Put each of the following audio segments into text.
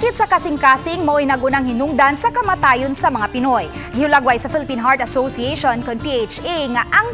Sakit sa kasing-kasing mao'y nagunang hinungdan sa kamatayon sa mga Pinoy. Gihulagway sa Philippine Heart Association kon PHA nga ang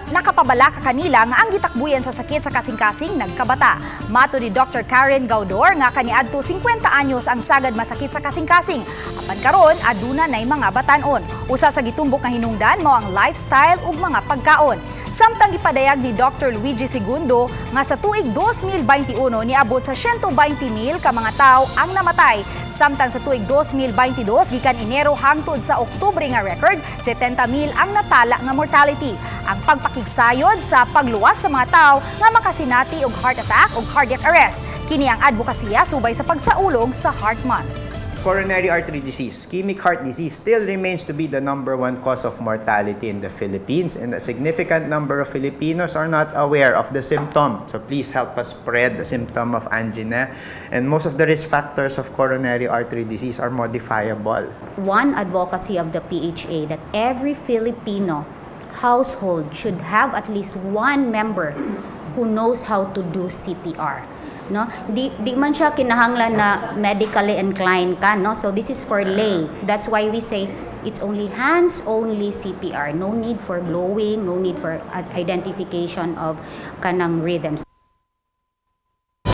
nakapabalaka kanila nga ang gitakbuyan sa sakit sa kasing-kasing nagkabata. Mato ni Dr. Karen Gaudor nga kaniadto 50 anyos ang sagad masakit sa kasing-kasing. Apan karon aduna nay mga batanon. Usa sa gitumbok nga hinungdan mao ang lifestyle ug mga pagkaon. Samtang gipadayag ni Dr. Luigi Segundo nga sa tuig 2021 niabot sa 120,000 ka mga tawo ang namatay. Samtang sa tuig 2022 gikan Enero hangtod sa Oktubre nga record, 70,000 ang natala nga mortality. Ang pagpakigsayod sa pagluwas sa mga tawo nga makasinati og heart attack ug cardiac arrest. Kini ang advokasya subay sa pagsaulog sa Heart Month. Coronary artery disease, ischemic heart disease, still remains to be the number one cause of mortality in the Philippines, and a significant number of Filipinos are not aware of the symptom. So please help us spread the symptom of angina. And most of the risk factors of coronary artery disease are modifiable. One advocacy of the PHA that every Filipino household should have at least one member who knows how to do CPR. No? Di man siya kinahanglan na medically inclined ka, no? So this is for lay. That's why we say it's only hands only CPR. No need for blowing, no need for identification of kanang rhythms.